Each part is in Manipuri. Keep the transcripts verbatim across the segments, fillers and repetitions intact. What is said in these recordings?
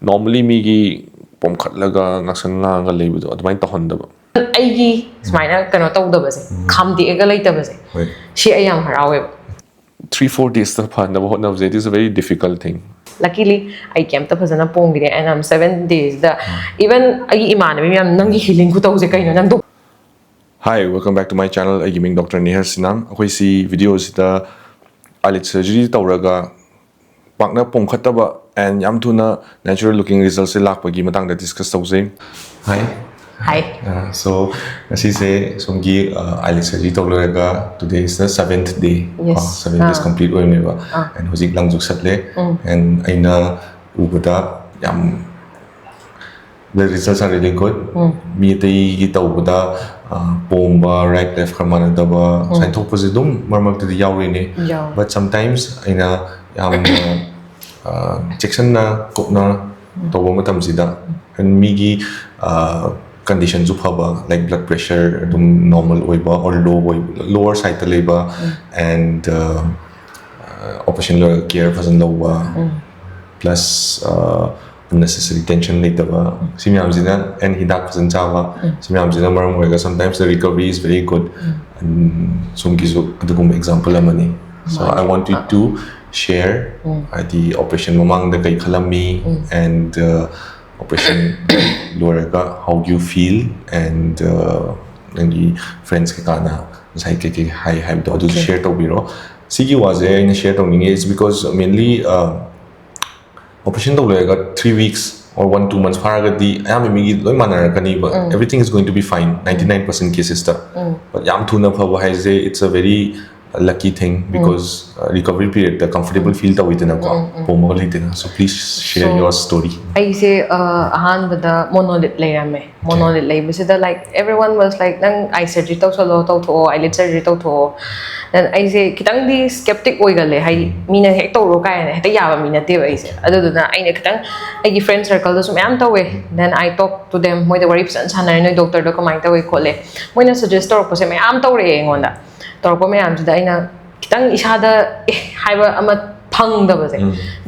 Normally ꯃꯤꯒꯤ ꯄꯣꯝꯈꯠꯂꯒ ꯉꯥꯛꯁꯪ ꯉꯥꯡꯉꯒ ꯂꯩꯕꯗꯣ ꯑꯗꯨꯃꯥꯏꯅ ꯇꯧꯍꯟꯗꯕ꯫ ꯑꯩꯒꯤ ꯁꯨꯃꯥꯏꯅ ꯀꯩꯅꯣ ꯇꯧꯗꯕꯁꯦ, ꯈꯥꯝꯗꯦꯛꯑꯒ ꯂꯩꯇꯕꯁꯦ, ꯍꯣꯏ ꯁꯤ ꯑꯩ ꯌꯥꯝ ꯍꯔꯥꯎꯋꯦꯕ꯫ Three four days ꯇ ꯐꯅꯕ ꯍꯣꯠꯅꯕꯁꯦ, it is a very difficult thing. Luckily ꯑꯩ ꯀꯩꯝꯇ ꯐꯖꯅ ꯄꯣꯝꯈꯤꯗꯦ, and I'm seven days the, even ꯑꯩꯒꯤ ꯏꯃꯥꯟꯅꯕꯤ ꯃꯌꯥꯝ, "ꯅꯪꯒꯤ healing ꯈꯨꯇꯧꯁꯦ ꯀꯩꯅꯣ ꯅꯪꯗꯣ?" Hi, welcome back to my channel. ꯑꯩꯒꯤ ꯃꯤꯡ Doctor ꯅꯤꯍꯔ ꯁꯤꯅꯥꯝ꯫ ꯑꯩꯈꯣꯏ ꯁꯤ video ꯁꯤꯗ eyelid surgery ꯇꯧꯔꯒ ꯄꯥꯛꯅ ꯄꯣꯝꯈꯠꯇꯕ and ꯌꯥꯝ ꯊꯨꯅ natural looking result ꯁꯦ ꯂꯥꯛꯄꯒꯤ ꯃꯇꯥꯡꯗ discuss ꯇꯧꯖꯩ꯫ Hi. Hi. Uh, so ꯉꯁꯤꯁꯦ ꯁꯣꯝꯒꯤ uh, eyelid surgery ꯇꯧ ꯂꯣꯏꯔꯒ today is the seventh day. Yes. ꯀꯣ, seven days ah. complete ꯑꯣꯏꯔꯝꯃꯦꯕ꯫ Ah. And ꯍꯧꯖꯤꯛ ꯂꯪ ꯆꯨꯁꯠꯂꯦ꯫ ꯎꯝ꯫ And ꯑꯩꯅ ꯎꯕꯗ ꯌꯥꯝ, the results are really good. ꯎꯝ꯫ ꯃꯤ ꯑꯇꯩꯒꯤ ꯇꯧꯕꯗ ꯑ, ꯄꯣꯝꯕ, right left ꯈꯔ ꯃꯥꯟꯅꯗꯕ ꯁꯨꯃꯥꯏꯅ ꯊꯣꯛꯄꯁꯦ ꯑꯗꯨꯝ ꯃꯔꯛ ꯃꯔꯛꯇꯗꯤ ꯌꯥꯎꯔꯤꯅꯦ꯫ ꯌꯥꯎꯋꯦ꯫ But sometimes ꯑꯩꯅ ꯌꯥꯝꯅ ꯑ, ꯆꯦꯛꯁꯤꯟꯅ ꯀꯨꯞꯅ ꯇꯧꯕ ꯃꯇꯝꯁꯤꯗ, and ꯃꯤꯒꯤ condition ꯁꯨ ꯐꯕ, like blood pressure ꯑꯗꯨꯝ normal ꯑꯣꯏꯕ or low ꯑꯣꯏꯕ, lower side ꯇ ꯂꯩꯕ, and operation ꯂꯣꯏꯔꯒ care ꯐꯖꯅ ꯂꯧꯕ, plus unnecessary tension ꯂꯩꯇꯕ, ꯁꯤ ꯃꯌꯥꯝꯁꯤꯅ, and ꯍꯤꯗꯥꯛ ꯐꯖꯅ ꯆꯥꯕ, ꯁꯤ ꯃꯌꯥꯝꯁꯤꯅ ꯃꯔꯝ ꯑꯣꯏꯔꯒ sometimes the recovery is very good꯫ ꯁꯣꯝꯒꯤꯁꯨ ꯑꯗꯨꯒꯨꯝꯕ example ꯑꯃꯅꯤ꯫ So I want you to share, ꯍꯥꯏꯗꯤ operation ꯃꯃꯥꯡꯗ ꯀꯩ ꯈꯜꯂꯝꯃꯤ, and operation ꯂꯣꯏꯔꯒ how you feel, and ꯅꯪꯒꯤ friends ꯀꯩꯀꯥꯅ ꯉꯁꯥꯏ ꯀꯩꯀꯩ ꯍꯥꯏ ꯍꯥꯏꯕꯗꯣ ꯑꯗꯨꯁꯨ share ꯇꯧꯕꯤꯔꯣ꯫ ꯁꯤꯒꯤ ꯋꯥꯁꯦ ꯑꯩꯅ share ꯇꯧꯅꯤꯡꯉꯤ is because mainly operation ꯇꯧ ꯂꯣꯏꯔꯒ three weeks or one two months ꯐꯥꯔꯒꯗꯤ ꯑꯌꯥꯝꯕ ꯃꯤꯒꯤ ꯂꯣꯏ ꯃꯥꯟꯅꯔꯛꯀꯅꯤꯕ, everything is going to be fine, ninety nine percent cases ꯇ꯫ But ꯌꯥꯝ ꯊꯨꯅ ꯐꯕ ꯍꯥꯏꯁꯦ, it's a very lucky thing because recovery period ꯇ comfortable feel ꯇꯧꯋꯤꯗꯅꯀꯣ, ꯄꯣꯝꯃꯒ ꯂꯩꯗꯅ꯫ So please share your story. ꯑꯩꯁꯦ ꯑ, ꯑꯍꯥꯟꯕꯗ monolid ꯂꯩꯔꯝꯃꯦ꯫ Monolid ꯂꯩꯕꯁꯤꯗ, like, everyone was like, "ꯅꯪ eye surgery ꯇꯧꯁꯜꯂꯣ, ꯇꯧꯊꯣꯛꯑꯣ, eyelid surgery ꯇꯧꯊꯣꯛꯑꯣ." Then ꯑꯩꯁꯦ ꯈꯤꯇꯪꯗꯤ skeptic ꯑꯣꯏꯒꯜꯂꯦ, ꯍꯥꯏꯗꯤ ꯃꯤꯅ ꯍꯦꯛ ꯇꯧꯔꯣ ꯀꯥꯏꯅ ꯍꯦꯛꯇ ꯌꯥꯕ ꯃꯤ ꯅꯠꯇꯦꯕ ꯑꯩꯁꯦ꯫ ꯑꯗꯨꯗꯨꯅ ꯑꯩꯅ ꯈꯤꯇꯪ, ꯑꯩꯒꯤ friend circle ꯗꯁꯨ ꯃꯌꯥꯝ ꯇꯧꯋꯦ꯫ Then I talk to them, ꯃꯣꯏꯗ ꯋꯥꯔꯤ ꯐꯖꯅ ꯁꯥꯟꯅꯔꯦ, "ꯅꯣꯏ doctor ꯗꯣ ꯀꯃꯥꯏꯅ ꯇꯧꯋꯦ ꯈꯣꯠꯂꯦ?" ꯃꯣꯏꯅ suggest ꯇꯧꯔꯛꯄꯁꯦ ꯃꯌꯥꯝ ꯇꯧꯔꯛꯑꯦ ꯑꯩꯉꯣꯟꯗ꯫ ꯇꯧꯔꯛꯄ ꯃꯌꯥꯝꯁꯤꯗ ꯑꯩꯅ ꯈꯤꯇꯪ ꯏꯁꯥꯗ ꯑꯦ ꯍꯥꯏꯕ ꯑꯃ ꯐꯪꯗꯕꯁꯦ꯫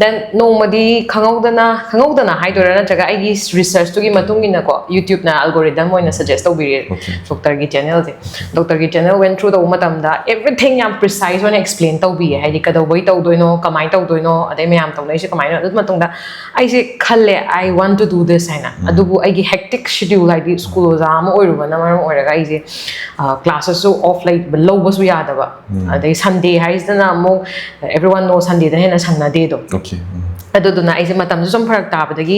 Then ꯅꯣꯡꯃꯗꯤ ꯈꯪꯍꯧꯗꯅ, ꯈꯪꯍꯧꯗꯅ ꯍꯥꯏꯗꯣꯏꯔꯥ, ꯅꯠꯇ꯭ꯔꯒ ꯑꯩꯒꯤ ꯔꯤꯁꯔꯁꯇꯨꯒꯤ ꯃꯇꯨꯡ ꯏꯟꯅꯀꯣ, YouTube-ꯅ algorithm ꯑꯣꯏꯅ suggest ꯇꯧꯕꯤꯔꯦ꯫ Okay. Doctor-ꯒꯤ channel-ꯁꯦ, Doctor-ꯒꯤ channel went through ꯇꯧꯕ ꯃꯇꯝꯗ everything ꯌꯥꯝ precise ꯑꯣꯏꯅ explain ꯇꯧꯕꯤꯌꯦ꯫ ꯍꯥꯏꯗꯤ ꯀꯩꯗꯧꯕꯩ ꯇꯧꯗꯣꯏꯅꯣ, ꯀꯃꯥꯏꯅ ꯇꯧꯗꯣꯏꯅꯣ, ꯑꯗꯩ ꯃꯌꯥꯝ ꯇꯧꯅꯩꯁꯦ ꯀꯃꯥꯏꯅ꯫ ꯑꯗꯨ ꯃꯇꯨꯡꯗ ꯑꯩꯁꯦ ꯈꯜꯂꯦ, "I want to do this" ꯍꯥꯏꯅ꯫ ꯑꯗꯨꯕꯨ ꯑꯩꯒꯤ hectic schedule, ꯍꯥꯏꯗꯤ ꯁ꯭ꯀꯨꯜ ꯑꯣꯖꯥ ꯑꯃ ꯑꯣꯏꯔꯨꯕꯅ ꯃꯔꯝ ꯑꯣꯏꯔꯒ ꯑꯩꯁꯦ class-ꯁꯨ off ꯂꯩ-, ꯂꯧꯕꯁꯨ ꯌꯥꯗꯕ꯫ ꯑꯗꯩ Sunday ꯍꯥꯏꯁꯤꯗꯅ ꯑꯃꯨꯛ everyone know Sunday-ꯗꯅ ꯍꯦꯟꯅ ꯁꯪꯅꯗꯦꯗꯣ꯫ Okay. ꯑꯗꯨꯗꯨꯅ ꯑꯩꯁꯦ ꯃꯇꯝꯁꯨ ꯁꯨꯝ ꯐꯔꯛ ꯇꯥꯕꯗꯒꯤ,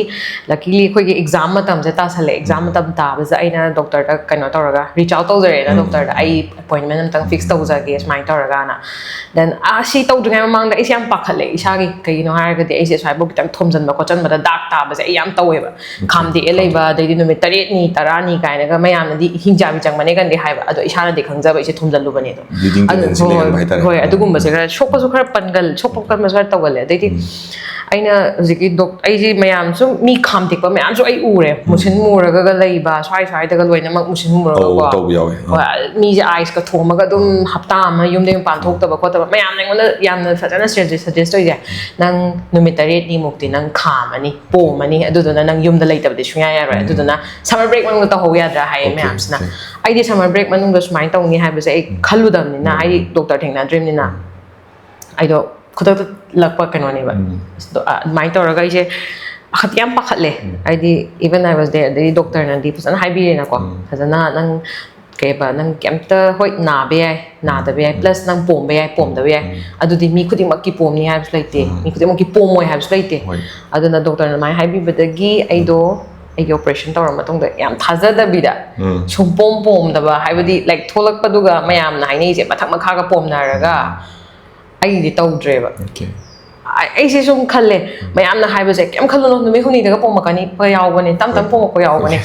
luckily ꯑꯩꯈꯣꯏꯒꯤ exam ꯃꯇꯝꯁꯦ ꯇꯥꯁꯜꯂꯛꯑꯦ꯫ Exam ꯃꯇꯝ ꯇꯥꯕꯁꯤꯗ ꯑꯩꯅ doctor-ꯗ ꯀꯩꯅꯣ ꯇꯧꯔꯒ, reach out ꯇꯧꯖꯔꯦꯅ doctor-ꯗ, "ꯑꯩ appointment ꯑꯝꯇꯪ fix ꯇꯧꯖꯒꯦ ꯁꯨꯃꯥꯏꯅ ꯇꯧꯔꯒꯅ." Then ꯑꯥ, ꯁꯤ ꯇꯧꯗ꯭ꯔꯤꯉꯩ ꯃꯃꯥꯡꯗ ꯑꯩꯁꯦ ꯌꯥꯝ ꯄꯥꯈꯠꯂꯦ ꯏꯁꯥꯒꯤ꯫ ꯀꯩꯒꯤꯅꯣ ꯍꯥꯏꯔꯒꯗꯤ ꯑꯩꯁꯦ ꯁ꯭ꯋꯥꯏꯐꯥꯎ ꯈꯤꯇꯪ ꯊꯣꯝꯖꯤꯟꯕ ꯈꯣꯠꯆꯟꯕꯗ ꯗꯥꯛ ꯇꯥꯕꯁꯦ ꯑꯩ ꯌꯥꯝ ꯇꯧꯋꯦꯕ꯫ ꯈꯥꯝꯗꯦꯛꯑ ꯂꯩꯕ, ꯑꯗꯩꯗꯤ ꯅꯨꯃꯤꯠ ꯇꯔꯦꯠꯅꯤ, ꯇꯔꯥꯅꯤ ꯀꯥꯏꯅꯒ ꯃꯌꯥꯝꯅꯗꯤ ꯏꯍꯤꯡ ꯆꯥꯕꯤ ꯆꯪꯕꯅꯦ ꯀꯥꯟꯗꯤ ꯍꯥꯏꯕ, ꯑꯗꯣ ꯏꯁꯥꯅꯗꯤ ꯈꯪꯖꯕ ꯑꯩꯁꯦ ꯊꯣꯝꯖꯤꯜꯂꯨꯕꯅꯦ ꯑꯗꯣ꯫ Bleeding ꯑꯗꯨ tendency ꯍꯣꯏ, ꯂꯩꯒꯟꯕ ꯍꯥꯏꯇꯥꯔꯦ꯫ ꯍꯣꯏ, ꯑꯗꯨꯒꯨꯝꯕꯁꯦ ꯈꯔ ꯁꯣꯛꯄꯁꯨ ꯈꯔ ꯄꯟꯒꯜ-, ꯁꯣꯛꯄ ꯀꯟꯕꯁꯨ ꯈꯔ ꯇꯧꯒꯜꯂꯦ꯫ ꯑꯗꯩꯗꯤ ꯑꯩꯅ ꯍꯧꯖꯤꯛꯀꯤ doc-, ꯑꯩꯁꯦ ꯃꯌꯥꯝ ꯁꯨꯝ ꯃꯤ ꯈꯥꯝꯗꯦꯛꯄ ꯃꯌꯥꯝꯁꯨ ꯑꯩ ꯎꯔꯦ, ꯃꯨꯁꯤꯟ ꯃꯨꯔꯒ ꯂꯩꯕ, ꯁ꯭ꯋꯥꯏ ꯁ꯭ꯋꯥꯏꯗꯒ ꯂꯣꯏꯅꯃꯛ ꯃꯨꯁꯤꯟ ꯃꯨꯔꯒꯀꯣ꯫ ꯑꯧ, ꯇꯧꯕ ꯌꯥꯎꯋꯦ꯫ ꯑꯥ꯫ ꯍꯣꯏ, ꯃꯤꯁꯦ ice-ꯀ ꯊꯣꯝꯃꯒ ꯑꯗꯨꯝ ꯍꯞꯇꯥ ꯑꯃ ꯌꯨꯝꯗꯩ ꯃꯄꯥꯟ ꯊꯣꯛꯇꯕ ꯈꯣꯠꯇꯕ꯫ ꯃꯌꯥꯝꯅ ꯑꯩꯉꯣꯟꯗ ꯌꯥꯝꯅ ꯐꯖꯅ suggest ꯇꯧꯔꯤꯁꯦ, "ꯅꯪ ꯅꯨꯃꯤꯠ ꯇꯔꯦꯠꯅꯤꯃꯨꯛꯇꯤ ꯅꯪ ꯈꯥꯝꯃꯅꯤ, ꯄꯣꯝꯃꯅꯤ, ꯑꯗꯨꯗꯨꯅ ꯅꯪ ꯌꯨꯝꯗ ꯂꯩꯇꯕꯗꯤ ꯁꯨꯡꯌꯥ ꯌꯥꯔꯣꯏ, ꯑꯗꯨꯗꯨꯅ summer break ꯃꯅꯨꯡꯗ ꯇꯧꯍꯧ ꯌꯥꯗ꯭ꯔꯥ?" ꯍꯥꯏꯌꯦ Okay, ꯃꯌꯥꯝꯁꯤꯅ꯫ okay. ꯑꯩꯗꯤ summer break ꯃꯅꯨꯡꯗ ꯁꯨꯃꯥꯏꯅ ꯇꯧꯅꯤ ꯍꯥꯏꯕꯁꯦ ꯑꯩ ꯈꯜꯂꯨꯗꯕꯅꯤꯅ, ꯍꯥꯏꯗꯤ doctor ꯊꯦꯡꯅꯗ꯭ꯔꯤꯕꯅꯤꯅ꯫ ꯑꯩꯗꯣ ꯈꯨꯗꯛꯇ ꯂꯛꯄ ꯀꯩꯅꯣꯅꯦꯕ꯫ ꯑꯗꯣ, ꯑ, ꯑꯗꯨꯃꯥꯏꯅ ꯇꯧꯔꯒ ꯑꯩꯁꯦ ꯄꯥꯈꯠꯇꯤ ꯌꯥꯝ ꯄꯥꯈꯠꯂꯦ꯫ ꯍꯥꯏꯗꯤ even I was there, ꯑꯗꯩ doctor-ꯅꯗꯤ ꯐꯖꯅ ꯍꯥꯏꯕꯤꯔꯦꯅꯀꯣ, ꯐꯖꯅ ꯅꯪ ꯀꯩꯕ, ꯅꯪ ꯀꯩꯝꯇ, ꯍꯣꯏ, ꯅꯥꯕ ꯌꯥꯏ, ꯅꯥꯗꯕ ꯌꯥꯏ, plus ꯅꯪ ꯄꯣꯝꯕ ꯌꯥꯏ, ꯄꯣꯝꯗꯕ ꯌꯥꯏ, ꯑꯗꯨꯗꯤ ꯃꯤ ꯈꯨꯗꯤꯡꯃꯛꯀꯤ ꯄꯣꯝꯅꯤ ꯍꯥꯏꯕꯁꯨ ꯂꯩꯇꯦ, ꯃꯤ ꯈꯨꯗꯤꯡꯃꯛꯀꯤ ꯄꯣꯝꯃꯣꯏ ꯍꯥꯏꯕꯁꯨ ꯂꯩꯇꯦ꯫ ꯍꯣꯏ꯫ ꯑꯗꯨꯅ doctor-ꯅ ꯑꯗꯨꯃꯥꯏꯅ ꯍꯥꯏꯕꯤꯕꯗꯒꯤ ꯑꯩꯗꯣ ꯑꯩꯒꯤ operation ꯇꯧꯔ ꯃꯇꯨꯡꯗ ꯌꯥꯝ ꯊꯥꯖꯗꯕꯤꯗ, ꯁꯨꯡꯄꯣꯝ ꯄꯣꯝꯗꯕ, ꯍꯥꯏꯕꯗꯤ, like, ꯊꯣꯛꯂꯛꯄꯗꯨꯒ ꯃꯌꯥꯝꯅ ꯍꯥꯏꯅꯩꯁꯦ ꯃꯊꯛ ꯃꯈꯥꯒ ꯄꯣꯝꯅꯔꯒ, ꯑꯩꯒꯤꯗꯤ ꯇꯧꯗ꯭ꯔꯦꯕ꯫ Okay. ꯑꯩꯁꯦ ꯁꯨꯝ ꯈꯜꯂꯦ, ꯃꯌꯥꯝꯅ ꯍꯥꯏꯕꯁꯦ, "ꯀꯩꯝ ꯈꯜꯂꯨꯅꯨ, ꯅꯨꯃꯤꯠ ꯍꯨꯝꯅꯤꯗꯒ ꯄꯣꯝꯃꯛꯀꯅꯤ, ꯌꯥꯎꯕꯅꯦ, ꯇꯞ ꯇꯞ ꯄꯣꯝꯃꯛꯄ ꯌꯥꯎꯕꯅꯦ",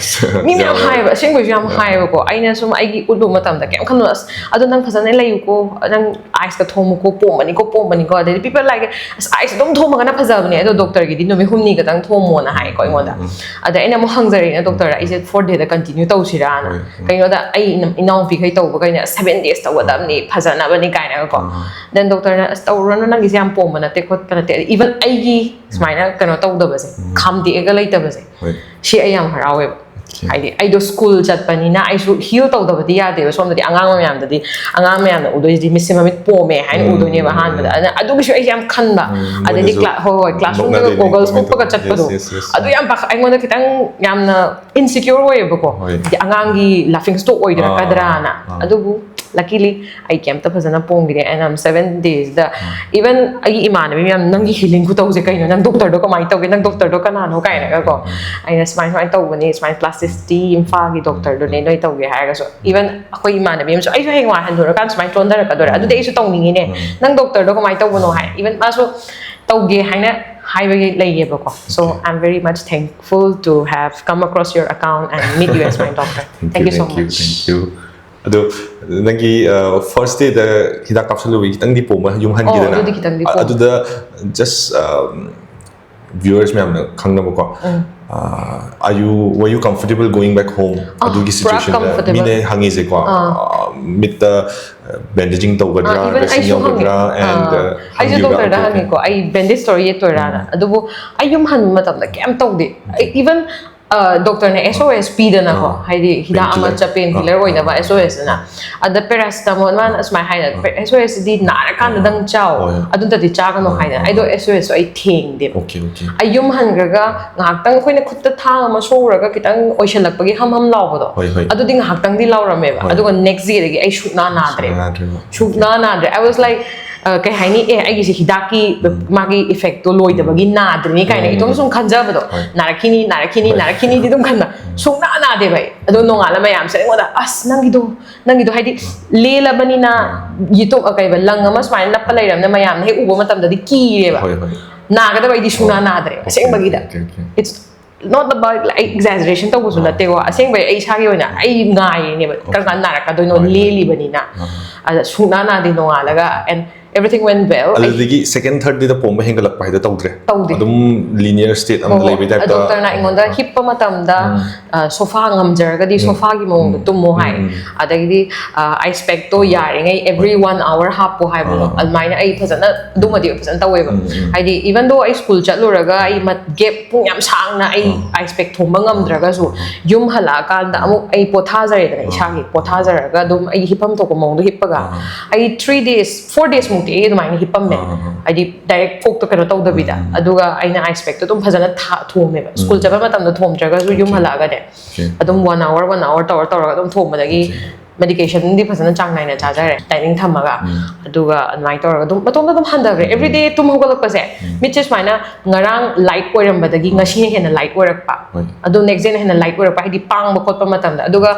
ꯃꯤ ꯃꯌꯥꯝ ꯍꯥꯏꯌꯦꯕ, ꯑꯁꯦꯡꯕꯩꯁꯨ ꯌꯥꯝ ꯍꯥꯏꯌꯦꯕꯀꯣ꯫ ꯑꯩꯅ ꯁꯨꯝ ꯑꯩꯒꯤ ꯎꯠꯂꯨꯕ ꯃꯇꯝꯗ, "ꯀꯩꯝ ꯈꯜꯂꯨꯅꯨ, ꯑꯁ ꯑꯗꯣ ꯅꯪ ꯐꯖꯅ ꯂꯩꯌꯨꯀꯣ, ꯅꯪ ꯑꯥꯏꯁꯀ ꯊꯣꯝꯃꯨꯀꯣ, ꯄꯣꯝꯃꯅꯤꯀꯣ, ꯄꯣꯝꯃꯅꯤꯀꯣ", ꯑꯗꯩꯗꯤ people like, "ꯑꯁ ꯑꯥꯏꯁ ꯑꯗꯨꯝ ꯊꯣꯝꯃꯒꯅ ꯐꯖꯕꯅꯦ, ꯑꯗꯣ ꯗꯣꯛꯇꯔꯒꯤꯗꯤ ꯅꯨꯃꯤꯠ ꯍꯨꯝꯅꯤ ꯈꯛꯇꯪ ꯊꯣꯝꯃꯣꯅ ꯍꯥꯏꯀꯣ ꯑꯩꯉꯣꯟꯗ꯫ ꯑꯗ ꯑꯩꯅ ꯑꯃꯨꯛ ꯍꯪꯖꯔꯦꯅ ꯗꯣꯛꯇꯔꯗ, "ꯑꯩꯁꯦ four day ꯗ continue ꯇꯧꯁꯤꯔꯥꯅ?" ꯀꯩꯅꯣꯗ ꯑꯩ ꯏꯅꯥꯎꯄꯤꯈꯩ ꯇꯧꯕꯈꯩꯅ, "Seven days ꯇꯧꯒꯗꯕꯅꯤ, ꯐꯖꯅꯕꯅꯤ" ꯀꯥꯏꯅꯒꯀꯣ꯫ Then ꯗꯣꯛꯇꯔꯅ, "ꯑꯁ ꯇꯧꯔꯨꯔꯅꯨ, ꯅꯪꯒꯤꯁꯦ ꯌꯥꯝ ꯄꯣꯝꯕ ꯅꯠꯇꯦ ꯈꯣꯠꯄ ꯅꯠꯇꯦ", even ꯑꯩꯒꯤ ꯁꯨꯃꯥꯏꯅ ꯀꯩꯅꯣ ꯇꯧꯗꯕꯁꯦ, ꯈꯥꯝꯗꯦꯛꯑꯒ ꯂꯩꯇꯕꯁꯦ, ꯁꯤ ꯑꯩ ꯌꯥꯝ ꯍꯔꯥꯎꯋꯦꯕ꯫ ꯍꯥꯏꯗꯤ ꯑꯩꯗꯣ ꯁ꯭ꯀꯨꯜ ꯆꯠꯄꯅꯤꯅ ꯑꯩꯁꯨ ꯍꯤꯜ ꯇꯧꯗꯕꯗꯤ ꯌꯥꯗꯦꯕ꯫ ꯁꯣꯝꯗꯗꯤ ꯑꯉꯥꯡ ꯃꯌꯥꯝꯗꯗꯤ, ꯑꯉꯥꯡ ꯃꯌꯥꯝꯅ ꯎꯗꯣꯏꯁꯤꯗꯤ ꯃꯤꯠꯁꯦ ꯃꯃꯤꯠ ꯄꯣꯝꯃꯦ ꯍꯥꯏꯅ ꯎꯗꯣꯏꯅꯦꯕ ꯑꯍꯥꯟꯕꯗ꯫ ꯑꯗꯨꯅ ꯑꯗꯨꯒꯤꯁꯨ ꯑꯩꯁꯦ ꯌꯥꯝ ꯈꯟꯕ꯫ ꯑꯗꯩꯗꯤ ꯃꯣꯏꯅꯁꯨ ꯀ꯭ꯂꯥ-, ꯍꯣꯏ, ꯍꯣꯏ, ꯀ꯭ꯂꯥꯁꯔꯨꯝꯗꯒ ꯅꯣꯛꯅꯗꯣꯏꯅꯦ, ꯒꯣꯒꯜꯁ ꯎꯞꯄꯒ ꯆꯠꯄꯗꯣ꯫ Yes, yes, yes. ꯑꯗꯨ ꯌꯥꯝ ꯄꯥꯈꯠ-, ꯑꯩꯉꯣꯟꯗ ꯈꯤꯇꯪ ꯌꯥꯝꯅ ꯏꯟꯁꯤꯀ꯭ꯌꯣꯔ ꯑꯣꯏꯌꯦꯕꯀꯣ꯫ ꯍꯥꯏꯗꯤ ꯑꯉꯥꯡꯒꯤ ꯂꯥꯐꯤꯡ ꯁ꯭ꯇꯣꯛ ꯑꯣꯏꯗ꯭ꯔꯥ ꯀꯗ꯭ꯔꯥꯅ꯫ ꯑꯗꯨꯕꯨ luckily ꯑꯩ ꯀꯩꯝꯇ ꯐꯖꯅ ꯄꯣꯝꯈꯤꯗꯦ꯫ And I'm seven days the, even ꯑꯩꯒꯤ ꯏꯃꯥꯟꯅꯕꯤ ꯃꯌꯥꯝ, "ꯅꯪꯒꯤ ꯍꯤꯂꯤꯡ ꯈꯨꯇꯧꯁꯦ ꯀꯩꯅꯣ? ꯅꯪ ꯗꯣꯛꯇꯔꯗꯣ ꯀꯃꯥꯏꯅ ꯇꯧꯒꯦ? ꯅꯪ ꯗꯣꯛꯇꯔꯗꯣ ꯀꯅꯥꯅꯣ?" ꯀꯥꯏꯅꯒꯀꯣ꯫ ꯑꯩꯅ ꯁꯨꯃꯥꯏ ꯁꯨꯃꯥꯏꯅ ꯇꯧꯕꯅꯤ, ꯁꯨꯃꯥꯏꯅ plasticity ꯏꯝꯐꯥꯜꯒꯤ ꯗꯣꯛꯇꯔꯗꯨꯅꯦ ꯅꯣꯏ ꯇꯧꯒꯦ ꯍꯥꯏꯔꯒꯁꯨ꯫ Even ꯑꯩꯈꯣꯏ ꯏꯃꯥꯟꯅꯕꯤ ꯑꯃꯁꯨ, ꯑꯩꯁꯨ ꯍꯌꯦꯡꯋꯥꯏ ꯍꯟꯅꯨꯔꯀꯥꯟꯗ ꯁꯨꯃꯥꯏꯅ ꯆꯣꯟꯊꯔꯛꯀꯗꯣꯏꯔꯦ, "ꯑꯗꯨꯗꯤ ꯑꯩꯁꯨ ꯇꯧꯅꯤꯡꯉꯤꯅꯦ, ꯅꯪ ꯗꯣꯛꯇꯔꯗꯣ ꯀꯃꯥꯏꯅ ꯇꯧꯕꯅꯣ?" ꯍꯥꯏ꯫ Even ꯃꯥꯁꯨ ꯇꯧꯒꯦ ꯍꯥꯏꯅ ꯍꯥꯏꯕꯒꯤ ꯂꯩꯌꯦꯕꯀꯣ꯫ So I'm very much thankful to have come across your account and meet you as my doctor. Thank you so much. Thank you. ꯑꯗꯣ ꯅꯪꯒꯤ first day ꯗ ꯍꯤꯗꯥꯛ ꯀꯥꯞꯁꯜꯂꯨꯕꯒꯤ ꯈꯤꯇꯪꯗꯤ ꯄꯣꯝꯕ ꯌꯨꯝ ꯍꯟꯈꯤꯗꯅ? ꯑꯗꯨꯗꯤ ꯈꯤꯇꯪꯗꯤ ꯄꯣꯝꯃꯦ꯫ ꯑꯗꯨꯗ just viewers ꯃꯌꯥꯝꯅ ꯈꯪꯅꯕꯀꯣ, are you, were you comfortable going back home? ꯑꯗꯨꯒꯤ situation ꯗ ꯃꯤꯅ ꯍꯪꯉꯤꯁꯦꯀꯣ, ꯃꯤꯠꯇ bandaging ꯇꯧꯒꯗ꯭ꯔꯥ, dressing ꯌꯥꯎꯒꯗ꯭ꯔꯥ? And ꯑꯩꯁꯨ ꯗꯣꯛꯇꯔꯗ ꯍꯪꯉꯤꯀꯣ, "ꯑꯩ bandage ꯇꯧꯔ ꯌꯦꯠꯇꯣꯏꯔꯥꯅ?" ꯑꯗꯨꯕꯨ ꯑꯩ ꯌꯨꯝ ꯍꯟꯕ ꯃꯇꯝꯗ ꯀꯩꯝ ꯇꯧꯗꯦ꯫ Even ꯗꯣꯛꯇꯔꯅ S O S ꯄꯤꯗꯅꯀꯣ, ꯍꯥꯏꯗꯤ ꯍꯤꯗꯥꯛ ꯑꯃ, painkiller ꯑꯣꯏꯅꯕ S O S ꯅ꯫ ꯑꯗ paracetamol, ꯃꯥꯅ ꯑꯁꯨꯃꯥꯏꯅ ꯍꯥꯏꯗꯅ, "S O S ꯗꯤ ꯅꯥꯔꯀꯥꯟꯗꯗꯪ ꯆꯥꯎ, ꯑꯗꯨꯗꯗꯤ ꯆꯥꯒꯅꯨ" ꯍꯥꯏꯗꯅ꯫ ꯑꯩꯗꯣ S O S ꯇꯣ ꯑꯩ ꯊꯦꯡꯗꯦꯕ꯫ ꯑꯩ ꯌꯨꯝ ꯍꯟꯈ꯭ꯔꯒ ꯉꯥꯏꯍꯥꯛꯇꯪ ꯑꯩꯈꯣꯏꯅ ꯈꯨꯠꯇ ꯊꯥꯡ ꯑꯃ ꯁꯣꯛꯎꯔꯒ ꯈꯤꯇꯪ ꯑꯣꯏꯁꯜꯂꯛꯄꯒꯤ ꯍꯝ ꯍꯝ ꯂꯥꯎꯕꯗꯣ, ꯑꯗꯨꯗꯤ ꯉꯥꯏꯍꯥꯛꯇꯪꯗꯤ ꯂꯥꯎꯔꯝꯃꯦꯕ꯫ ꯑꯗꯨꯒ next day ꯗꯒꯤ ꯑꯩ ꯁꯨꯛꯅꯥ ꯅꯥꯗ꯭ꯔꯦ꯫ ꯁꯨꯛꯅꯥ ꯅꯥꯗ꯭ꯔꯦ꯫ I was like, ꯑ, ꯀꯩ ꯍꯥꯏꯅꯤ, ꯑꯦ, ꯑꯩꯒꯤꯁꯦ ꯍꯤꯗꯥꯛꯀꯤ ꯎꯝ. ꯃꯥꯒꯤ effectꯇꯣ ꯂꯣꯏꯗꯕꯒꯤ ꯎꯝ. ꯅꯥꯗ꯭ꯔꯤꯅꯤ ꯀꯥꯏꯅ ꯎꯝ. ꯏꯇꯣꯝ ꯁꯨꯝ ꯈꯟꯖꯕꯗꯣ, ꯍꯣꯏ. ꯅꯥꯔꯛꯈꯤꯅꯤ, ꯅꯥꯔꯛꯈꯤꯅꯤ, ꯍꯣꯏ. ꯅꯥꯔꯛꯈꯤꯅꯤꯗꯤ ꯑꯗꯨꯝ ꯈꯟꯕ, ꯎꯝ. ꯁꯨꯡꯅꯥ ꯅꯥꯗꯦꯕ ꯑꯩ꯫ ꯑꯗꯣ ꯅꯣꯡꯉꯥꯜꯂ ꯃꯌꯥꯝꯁꯦ ꯑꯩꯉꯣꯟꯗ, "ꯑꯁ, ꯅꯪꯒꯤꯗꯣ, ꯅꯪꯒꯤꯗꯣ," ꯍꯥꯏꯗꯤ ꯎꯝ. ꯂꯦꯜꯂꯕꯅꯤꯅ, ꯎꯝ. ꯌꯦꯇꯨꯝ, ꯑ, ꯀꯩꯕ, ꯂꯪ ꯑꯃ ꯁꯨꯃꯥꯏꯅ ꯅꯞꯄ ꯂꯩꯔꯕꯅꯤꯅ ꯃꯌꯥꯝꯅ ꯍꯦꯛ ꯎꯕ ꯃꯇꯝꯗꯗꯤ ꯀꯤꯔꯦꯕ꯫ ꯍꯣꯏ, ꯍꯣꯏ. ꯅꯥꯒꯗꯕ ꯑꯩꯗꯤ ꯁꯨꯡꯅꯥ ꯑꯣ. ꯅꯥꯗ꯭ꯔꯦ, ꯑꯣꯀꯦ, ꯑꯁꯦꯡꯕꯒꯤꯗ꯫ Okay, okay. It's not about, like, exaggeration ꯇꯧꯕꯁꯨ ꯑꯥ. ꯅꯠꯇꯦꯀꯣ, ꯑꯁꯦꯡꯕꯩ ꯑꯩ ꯏꯁꯥꯒꯤ ꯑꯣꯏꯅ ꯑꯩ ꯉꯥꯏꯔꯤꯅꯦꯕ, ꯑꯣꯀꯦ. ꯀꯔꯝ ꯀꯥꯟꯗ ꯅꯥꯔꯛꯀꯗꯣꯏꯅꯣ, ꯍꯣꯏ, ꯍꯣꯏ. ꯂꯦꯜꯂꯤꯕꯅꯤꯅ꯫ ꯑꯥ. ꯑꯗ ꯁꯨꯡꯅꯥ ꯅꯥꯗꯦ ꯅꯣꯡꯉꯥꯜꯂꯒ, and everything went well. ꯑꯗꯨꯗꯒꯤ second, third dayꯗ ꯄꯣꯝꯕ ꯍꯦꯟꯒꯠꯂꯛꯄ ꯍꯥꯏꯗꯣ ꯇꯧꯗ꯭ꯔꯦ? ꯇꯧꯗꯦ꯫ ꯑꯗꯨꯝ linear state ꯑꯃꯗ ꯍꯣꯏ, ꯍꯣꯏ. ꯂꯩꯕꯩ typeꯇ? ꯗꯣꯛꯇꯔꯅ ꯑꯩꯉꯣꯟꯗ ꯑꯥ. ꯍꯤꯞꯄ ꯃꯇꯝꯗ, ꯎꯝ. ꯑ, sofa ꯉꯝꯖꯔꯒꯗꯤ ꯎꯝ. sofaꯒꯤ ꯃꯑꯣꯡꯗ ꯎꯝ. ꯇꯨꯝꯃꯣ ꯍꯥꯏ꯫ ꯎꯝ, ꯎꯝ. ꯑꯗꯒꯤꯗꯤ, ꯑ, ice packꯇꯣ ꯑꯥ. ꯌꯥꯔꯤꯉꯩ every ꯍꯣꯏ. One hour ꯍꯥꯞꯄꯣ ꯍꯥꯏꯕꯗꯣ, ꯑꯥ. ꯑꯗꯨꯃꯥꯏꯅ ꯑꯩ ꯐꯖꯅ ꯑꯗꯨꯃꯗꯤ ꯐꯖꯅ ꯇꯧꯋꯦꯕ꯫ ꯎꯝ, ꯎꯝ. ꯍꯥꯏꯗꯤ, even though ꯑꯩ school ꯆꯠꯂꯨꯔꯒ ꯑꯩ ꯃꯠ-, gap ꯄꯨꯡ ꯌꯥꯝ ꯁꯥꯡꯅ ꯑꯩ ꯑꯥ. Ice pack ꯊꯣꯡꯕ ꯉꯝꯗ꯭ꯔꯒꯁꯨ, ꯑꯥ. ꯌꯨꯝ ꯍꯜꯂꯛꯑꯀꯥꯟꯗ ꯑꯥ. ꯑꯃꯨꯛ ꯑꯩ ꯄꯣꯊꯥꯖꯔꯦꯗꯅ, ꯑꯥ. ꯏꯁꯥꯒꯤ ꯄꯣꯊꯥꯖꯔꯒ ꯑꯗꯨꯝ ꯑꯩꯒꯤ ꯍꯤꯞꯐꯝ ꯊꯣꯛꯄ ꯃꯑꯣꯡꯗ ꯍꯤꯞꯄꯒ, ꯑꯥ. ꯑꯩ three days, four daysꯃꯨꯛꯇꯤ ꯑꯩ ꯑꯗꯨꯃꯥꯏꯅ ꯍꯤꯞꯄꯝꯃꯦ꯫ ꯑꯥ, ꯑꯥ, ꯑꯥ. ꯍꯥꯏꯗꯤ, direct ꯀꯣꯛꯇ ꯀꯩꯅꯣ ꯇꯧꯗꯕꯤꯗ꯫ ꯎꯝ, ꯎꯝ. ꯑꯗꯨꯒ ꯑꯩꯅ ice packꯇꯣ ꯑꯗꯨꯝ ꯐꯖꯅ ꯊꯥ-, ꯊꯣꯝꯃꯦꯕ꯫ School ꯎꯝ. ꯆꯠꯄ ꯃꯇꯝꯗ ꯊꯣꯝꯗ꯭ꯔꯒꯁꯨ ꯌꯨꯝ Okay. ꯍꯜꯂꯛꯑꯒꯅꯦ, Okay. ꯑꯗꯨꯝ one hour, one hour ꯇꯧꯔ ꯇꯧꯔꯒ ꯑꯗꯨꯝ ꯊꯣꯝꯕꯗꯒꯤ Okay. Medicationꯗꯤ ꯐꯖꯅ ꯆꯥꯡ ꯅꯥꯏꯅ ꯆꯥꯖꯔꯦ, timing ꯊꯝꯃꯒ꯫ ꯎꯝ. ꯑꯗꯨꯒ ꯑꯗꯨꯃꯥꯏꯅ ꯇꯧꯔꯒ ꯑꯗꯨꯝ ꯃꯇꯣꯝꯇ ꯑꯗꯨꯝ ꯍꯟꯊꯈ꯭ꯔꯦ꯫ ꯎꯝ. Everyday ꯇꯨꯝ ꯍꯧꯒꯠꯂꯛꯄꯁꯦ, ꯎꯝ. ꯃꯤꯠꯁꯦ ꯁꯨꯃꯥꯏꯅ ꯉꯔꯥꯡ light ꯑꯣꯏꯔꯝꯕꯗꯒꯤ ꯉꯁꯤꯅ ꯍꯦꯟꯅ light ꯑꯣꯏꯔꯛꯄ꯫ ꯍꯣꯏ. ꯑꯗꯨ next dayꯅ ꯍꯦꯟꯅ light ꯑꯣꯏꯔꯛꯄ, ꯍꯥꯏꯗꯤ ꯄꯥꯡꯕ ꯈꯣꯠꯄ ꯃꯇꯝꯗ꯫ ꯑꯗꯨꯒ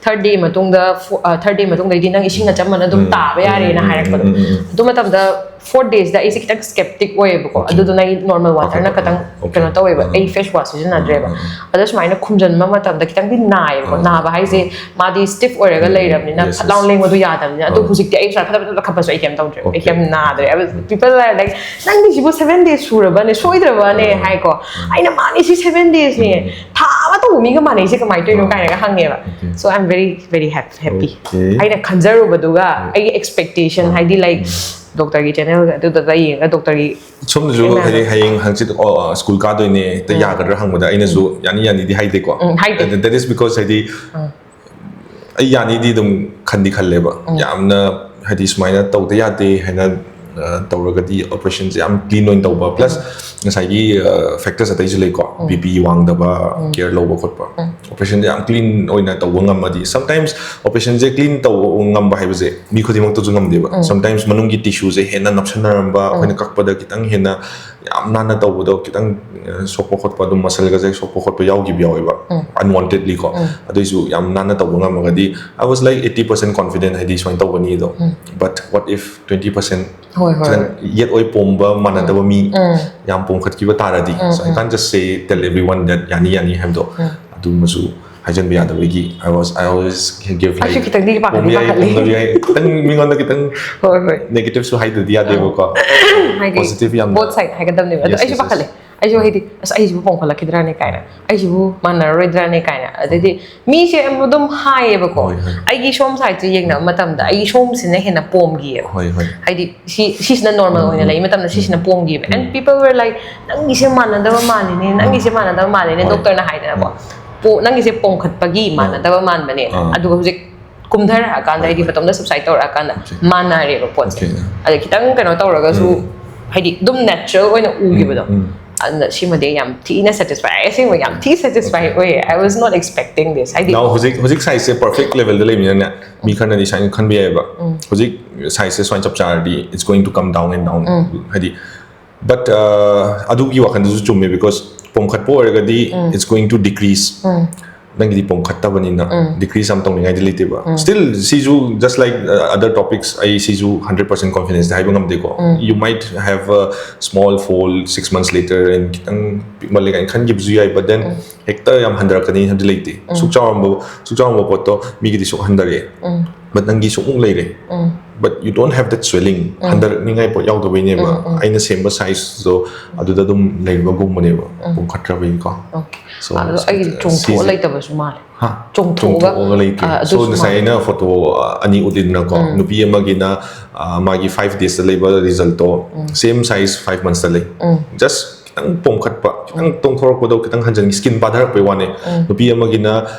third day ꯃꯇꯨꯡꯗ, ꯐꯣ-, ꯑ, third day ꯃꯇꯨꯡꯗꯒꯤꯗꯤ ꯅꯪ ꯏꯁꯤꯡ ꯑꯆꯝꯕꯅ ꯑꯗꯨꯝ ꯎꯝ. ꯇꯥꯕ ꯌꯥꯔꯦꯅ ꯎꯝ, ꯎꯝ, ꯍꯥꯏꯔꯛꯄꯗꯣ꯫ ꯎꯝ, ꯎꯝ, ꯎꯝ. ꯑꯗꯨ ꯃꯇꯝꯗ four daysꯇ ꯑꯩꯁꯦ ꯈꯤꯇꯪ skeptic ꯑꯣꯏꯌꯦꯕꯀꯣ꯫ Okay. ꯑꯗꯨꯗꯨꯅ ꯑꯩ normal waterꯅ Okay. ꯈꯤꯇꯪ Okay. ꯀꯩꯅꯣ ꯇꯧꯋꯦꯕ, ꯎꯝ. ꯑꯩ face wash ꯁꯤꯖꯤꯟꯅꯗ꯭ꯔꯦꯕ꯫ ꯎꯝ, ꯎꯝ, ꯎꯝ. ꯑꯗꯣ ꯁꯨꯃꯥꯏꯅ ꯈꯨꯝꯖꯤꯟꯕ ꯃꯇꯝꯗ ꯈꯤꯇꯪꯗꯤ ꯅꯥꯏꯌꯦꯕꯀꯣ꯫ ꯎꯝ. ꯅꯥꯕ ꯍꯥꯏꯁꯦ ꯎꯝ. ꯃꯥꯗꯤ stiff ꯑꯣꯏꯔꯒ ꯎꯝ, ꯎꯝ. ꯂꯩꯔꯕꯅꯤꯅ Yes, ꯐꯠ ꯂꯥꯎꯅ yes. ꯂꯦꯡꯕꯗꯣ ꯌꯥꯗꯕꯅꯤꯅ꯫ ꯑꯗꯣ ꯎꯝ. ꯍꯧꯖꯤꯛꯇꯤ ꯑꯩ ꯁꯨꯃꯥꯏꯅ ꯐꯠ ꯐꯠ ꯐꯠ ꯈꯞꯄꯁꯨ ꯑꯩ ꯀꯩꯝ ꯇꯧꯗ꯭ꯔꯦ꯫ ꯑꯩ Okay. ꯀꯩꯝ ꯅꯥꯗ꯭ꯔꯦ꯫ ꯑꯗꯨ ꯎꯝ. People are like, "ꯅꯪꯒꯤꯁꯤꯕꯨ seven days ꯁꯨꯔꯕꯅꯦ? ꯁꯣꯏꯗ꯭ꯔꯕꯅꯦ?" ꯎꯝ. ꯍꯥꯏꯀꯣ꯫ ꯎꯝ. ꯑꯩꯅ, "ꯃꯥꯅꯤ, ꯁꯤ seven daysꯅꯦ꯫ ꯎꯝ. ꯊꯥ ꯑꯃ ꯇꯧꯕ ꯃꯤꯒ ꯃꯥꯟꯅꯩꯁꯦ ꯀꯃꯥꯏꯅ ꯇꯧꯔꯤꯅꯣ?" ꯎꯝ. ꯀꯥꯏꯅꯒ ꯍꯪꯉꯦꯕ꯫ Okay. So I'm very, very hap-, happy. Okay. ꯑꯩꯅ ꯈꯟꯖꯔꯨꯕꯗꯨꯒ ꯎꯝ. ꯑꯩꯒꯤ expectation, ꯍꯥꯏꯗꯤ, like, ꯎꯝ. Doctorꯒꯤ channelꯒ ꯑꯗꯨꯗꯨꯒ ꯌꯦꯡꯉꯒ doctorꯒꯤ ꯁꯣꯝꯗꯁꯨ ꯊꯦꯡꯅꯕ꯫ ꯍꯥꯏꯗꯤ ꯍꯌꯦꯡ ꯍꯪꯆꯤꯠ, ꯑꯣ, ꯑ, school ꯀꯥꯗꯣꯏꯅꯦ, ꯍꯦꯛꯇ ꯎꯝ. ꯌꯥꯒꯗ꯭ꯔꯥ ꯍꯪꯕꯗ ꯑꯩꯅꯁꯨ ꯎꯝ. ꯌꯥꯅꯤ, ꯌꯥꯅꯤꯗꯤ ꯍꯥꯏꯗꯦꯀꯣ꯫ ꯎꯝ, ꯍꯥꯏꯗꯦ꯫ And that is because ꯍꯥꯏꯗꯤ ꯎꯝ. ꯑꯩ ꯌꯥꯅꯤꯗꯤ ꯑꯗꯨꯝ ꯈꯟꯗꯤ ꯈꯜꯂꯦꯕ꯫ ꯎꯝ. ꯌꯥꯝꯅ ꯍꯥꯏꯗꯤ ꯁꯨꯃꯥꯏꯅ ꯇꯧꯗ ꯌꯥꯗꯦ ꯍꯥꯏꯅ, ꯑ, ꯇꯧꯔꯒꯗꯤ operationꯁꯦ ꯌꯥꯝ clean ꯑꯣꯏꯅ ꯇꯧꯕ꯫ Plus ꯎꯝ. ꯉꯁꯥꯏꯒꯤ, ꯑ, factors ꯑꯇꯩꯁꯨ ꯂꯩꯀꯣ꯫ ꯎꯝ. BP ꯋꯥꯡꯗꯕ, ꯎꯝ. Care ꯂꯧꯕ ꯈꯣꯠꯄ꯫ ꯎꯝ. ꯑꯣꯄꯔꯦꯁꯟꯁꯦ ꯌꯥꯝ ꯀ꯭ꯂꯤꯟ ꯑꯣꯏꯅ ꯇꯧꯕ ꯉꯝꯃꯗꯤ, ꯁꯝꯇꯥꯏꯝꯁ ꯑꯣꯄꯔꯦꯁꯟꯁꯦ ꯀ꯭ꯂꯤꯟ ꯇꯧꯕ ꯉꯝꯕ ꯍꯥꯏꯕꯁꯦ ꯃꯤ ꯈꯨꯗꯤꯡꯃꯛꯇꯁꯨ ꯉꯝꯗꯦꯕ꯫ ꯁꯝꯇꯥꯏꯝꯁ ꯃꯅꯨꯡꯒꯤ ꯇꯤꯁꯨꯁꯦ ꯍꯦꯟꯅ ꯅꯞꯁꯟꯅꯔꯝꯕ, ꯑꯩꯈꯣꯏꯅ ꯀꯛꯄꯗ ꯈꯤꯇꯪ ꯍꯦꯟꯅ ꯌꯥꯝ ꯅꯥꯟꯅ ꯇꯧꯕꯗꯣ, ꯈꯤꯇꯪ ꯑ, ꯁꯣꯛꯄ ꯈꯣꯠꯄ, ꯑꯗꯨꯝ ꯃꯁꯜꯒꯁꯦ ꯁꯣꯛꯄ ꯈꯣꯠꯄ ꯌꯥꯎꯈꯤꯕ ꯌꯥꯎꯋꯦꯕ, ꯑꯟꯋꯥꯟꯇꯦꯗꯂꯤ ꯀꯣ꯫ ꯑꯗꯨꯏꯁꯨ ꯌꯥꯝ ꯅꯥꯟꯅ ꯇꯧꯕ ꯉꯝꯃꯒꯗꯤ, I was like eighty percent confident, ꯍꯥꯏꯗꯤ ꯁꯨꯃꯥꯏꯅ ꯇꯧꯒꯅꯤꯗꯣ꯫ But what if twenty percent ꯍꯣꯏ, ꯍꯣꯏ, ꯈꯤꯇꯪ ꯍꯣꯏ꯫ ꯌꯦꯠ ꯑꯣꯏ ꯄꯣꯝꯕ ꯃꯥꯟꯅꯗꯕ ꯃꯤ ꯎꯝ꯫ ꯌꯥꯝ ꯄꯣꯝꯈꯠꯈꯤꯕ ꯇꯥꯔꯗꯤ, ꯎꯝ, so I um. Can't just say, tell everyone that ꯌꯥꯅꯤ, ꯌꯥꯅꯤ ꯍꯥꯏꯕꯗꯣ꯫ ꯎꯝ꯫ ꯑꯗꯨꯃꯁꯨ ꯍꯥꯏꯖꯟꯕ ꯌꯥꯗꯕꯒꯤ, I was, I always give, ꯑꯩꯁꯨ like, ꯈꯤꯇꯪꯗꯤ ꯄꯥꯈꯠꯂꯤ, ꯄꯣꯝꯕ ꯌꯥꯏ, ꯄꯥꯈꯠꯂꯤ꯫ ꯄꯣꯝꯗꯕ ꯌꯥꯏ, ꯈꯤꯇꯪ ꯃꯤꯉꯣꯟꯗ ꯈꯤꯇꯪ ꯍꯣꯏ, ꯍꯣꯏ꯫ Negativeꯁꯨ ꯍꯥꯏꯗ꯭ꯔꯗꯤ ꯌꯥꯗꯦꯕꯀꯣ꯫ ꯍꯥꯏꯗꯤ, Positive ꯌꯥꯝꯅ꯫ Both side ꯍꯥꯏꯒꯗꯕꯅꯦꯕ꯫ ꯑꯗꯣ Yes, ꯑꯩꯁꯨ yes, yes꯫ ꯄꯥꯈꯠꯂꯦ꯫ ꯑꯩꯁꯨ ꯍꯥꯏꯗꯤ, "ꯑꯁ, ꯑꯩꯁꯤꯕꯨ ꯄꯣꯝꯈꯠꯂꯛꯈꯤꯗ꯭ꯔꯥꯅꯦ?" ꯀꯥꯏꯅ, "ꯑꯩꯁꯤꯕꯨ ꯃꯥꯟꯅꯔꯔꯣꯏꯗ꯭ꯔꯥꯅꯦ?" ꯀꯥꯏꯅ꯫ ꯑꯗꯩꯗꯤ ꯃꯤꯁꯦ ꯑꯗꯨꯝ ꯍꯥꯏꯌꯦꯕꯀꯣ꯫ ꯍꯣꯏ, ꯍꯣꯏ꯫ ꯑꯩꯒꯤ ꯁꯣꯝ ꯁꯥꯏꯗꯁꯦ ꯌꯦꯡꯅꯕ ꯃꯇꯝꯗ, ꯑꯩꯒꯤ ꯁꯣꯝꯁꯤꯅ ꯍꯦꯟꯅ ꯄꯣꯝꯈꯤꯌꯦꯕ꯫ ꯍꯣꯏ, ꯍꯣꯏ꯫ ꯍꯥꯏꯗꯤ ꯁꯤ, ꯁꯤꯁꯤꯅ ꯅꯣꯔꯃꯦꯜ ꯎꯝ, ꯑꯣꯏꯅ ꯎꯝ꯫ ꯂꯩ ꯃꯇꯝꯗ ꯁꯤꯁꯤꯅ ꯎꯝ꯫ ꯄꯣꯝꯈꯤꯕ꯫ And um. People were like, "ꯅꯪꯒꯤꯁꯦ ꯃꯥꯟꯅꯗꯕ ꯃꯥꯜꯂꯤꯅꯦ, ꯅꯪꯒꯤꯁꯦ ꯃꯥꯟꯅꯗꯕ ꯃꯥꯜꯂꯤꯅꯦ," ꯍꯣꯏ꯫ Doctorꯅ ꯍꯥꯏꯗꯅꯀꯣ꯫ ꯎꯝ꯫ ꯄꯣ-, ꯅꯪꯒꯤꯁꯦ ꯄꯣꯝꯈꯠꯄꯒꯤ ꯑꯥ꯫ ꯃꯥꯟꯅꯗꯕ ꯃꯥꯟꯕꯅꯦ꯫ ꯑꯥ꯫ ꯑꯗꯨꯒ ꯍꯧꯖꯤꯛ ꯀꯨꯝꯊꯔꯛꯑꯀꯥꯟꯗ, ꯍꯣꯏ, ꯍꯥꯏꯗꯤ ꯍꯣꯏ꯫ ꯃꯇꯣꯝꯇ subside ꯇꯧꯔꯛꯑꯀꯥꯟꯗ Okay꯫ ꯃꯥꯟꯅꯔꯦꯕ ꯄꯣꯠꯁꯦ꯫ Okay꯫ ꯑꯗ ꯈꯤꯇꯪ ꯀꯩꯅꯣ ꯇꯧꯔꯒꯁꯨ, ꯎꯝ꯫ ꯍꯥꯏꯗꯤ ꯑꯗꯨꯝ natural ꯑꯣꯏꯅ ꯎꯈꯤꯕꯗꯣ꯫ ꯎꯝ, ꯎꯝ꯫ ꯑꯗꯨꯅ ꯁꯤꯃꯗꯤ ꯑꯩ ꯌꯥꯝ ꯊꯤꯅ satisfy, ꯑꯁꯦꯡꯕ ꯌꯥꯝ ꯊꯤ satisfy Okay꯫ ꯑꯣꯏꯌꯦ꯫ I was not expecting this꯫ ꯍꯥꯏꯗꯤ Now ꯍꯧꯖꯤꯛ, ꯍꯧꯖꯤꯛ sizeꯁꯦ perfect levelꯗ ꯂꯩꯕꯅꯤꯅꯅꯦ, ꯃꯤ ꯈꯔꯅꯗꯤ ꯁꯨꯃꯥꯏꯅ ꯈꯟꯕ ꯌꯥꯏꯑꯕ꯫ ꯎꯝ꯫ ꯍꯧꯖꯤꯛ sizeꯁꯦ ꯁꯨꯃꯥꯏꯅ ꯆꯞ ꯆꯥꯔꯗꯤ, it's going to come down and down꯫ ꯎꯝ꯫ ꯍꯥꯏꯗꯤ, but, uh, ꯑꯗꯨꯒꯤ ꯋꯥꯈꯜꯗꯨꯁꯨ ꯆꯨꯝꯃꯦ, because ꯄꯣꯝꯈꯠꯄ ꯑꯣꯏꯔꯒꯗꯤ ꯎꯝ꯫ It's going to decrease꯫ ꯎꯝ꯫ ꯅꯪꯒꯤꯗꯤ ꯄꯣꯝꯈꯠꯇꯕꯅꯤꯅ ꯎꯝ꯫ Decrease ꯌꯥꯝ ꯇꯧꯅꯤꯡꯉꯥꯏꯗꯤ ꯂꯩꯇꯦꯕ꯫ ꯎꯝ꯫ Still, ꯁꯤꯁꯨ just like, uh, other topics, ꯑꯩ ꯁꯤꯁꯨ hundred percent confidenceꯗ ꯍꯥꯏꯕ ꯉꯝꯗꯦꯀꯣ꯫ ꯎꯝ꯫ You might have a small fold six months later and ꯈꯤꯇꯪ ꯄꯤꯛꯃꯜꯂꯦ ꯀꯥꯏꯅ ꯈꯟꯈꯤꯕꯁꯨ ꯌꯥꯏ, but then ꯎꯝ꯫ ꯍꯦꯛꯇ ꯌꯥꯝ ꯍꯟꯊꯔꯛꯀꯅꯤ ꯍꯥꯏꯕꯗꯤ ꯂꯩꯇꯦ꯫ ꯎꯝ꯫ ꯁꯨꯛ ꯆꯥꯎꯔꯝꯕ, ꯁꯨꯛ ꯆꯥꯎꯔꯝꯕ ꯄꯣꯠꯇꯣ ꯃꯤꯒꯤꯗꯤ ꯁꯨꯛ ꯍꯟꯊꯔꯛꯑꯦ꯫ ꯎꯝ꯫ But ꯅꯪꯒꯤ ꯁꯨꯛꯃꯨꯛ ꯂꯩꯔꯦ꯫ ꯎꯝ꯫ But you don't have that swelling꯫ ꯎꯝ꯫ ꯍꯟꯊꯔꯛꯅꯤꯡꯉꯥꯏ ꯄꯣꯠ ꯌꯥꯎꯗꯕꯩꯅꯦꯕ꯫ ꯎꯝ, ꯎꯝ꯫ ꯑꯩꯅ ꯁꯦꯝꯕ sizeꯗꯣ ꯑꯗꯨꯗ ꯑꯗꯨꯝ ꯂꯩꯕꯒꯨꯝꯕꯅꯦꯕ, ꯎꯝ꯫ ꯄꯣꯝꯈꯠꯇ꯭ꯔꯕꯒꯤꯀꯣ꯫ Okay꯫ So, ꯑꯗꯣ ꯑꯩꯒꯤ ꯁꯤ-, ꯆꯣꯡꯊꯣꯛꯑ ꯁꯤꯁꯦ ꯂꯩꯇꯕꯁꯨ ꯃꯥꯜꯂꯦ꯫ ꯍꯥ? ꯆꯣꯡꯊꯣꯛꯑꯒ, ꯆꯣꯡꯊꯣꯛꯑꯒ ꯂꯩꯇꯦ꯫ ꯑꯥ, So, ꯑꯗꯨꯁꯨ ꯉꯁꯥꯏ ꯃꯥꯜꯂꯦ꯫ ꯑꯩꯅ photo, ꯑꯥ, ꯑꯅꯤ ꯎꯠꯂꯤꯗꯅꯀꯣ꯫ ꯎꯝ꯫ ꯅꯨꯄꯤ ꯑꯃꯒꯤꯅ, ꯑꯥ, ꯃꯥꯒꯤ five daysꯇ ꯂꯩꯕ resultꯇꯣ ꯎꯝ꯫ Same size five monthsꯇ ꯂꯩ꯫ ꯎꯝ꯫ Just ꯈꯤꯇꯪ ꯄꯣꯝꯈꯠꯄ, ꯈꯤꯇꯪ ꯎꯝ꯫ ꯇꯣꯡꯊꯣꯔꯛꯄꯗꯣ ꯈꯤꯇꯪ ꯍꯟꯖꯤꯟꯈꯤ, skin ꯄꯥꯊꯔꯛꯄꯩ ꯋꯥꯅꯦ꯫ ꯎꯝ꯫ ꯅꯨꯄꯤ ꯑꯃꯒꯤꯅ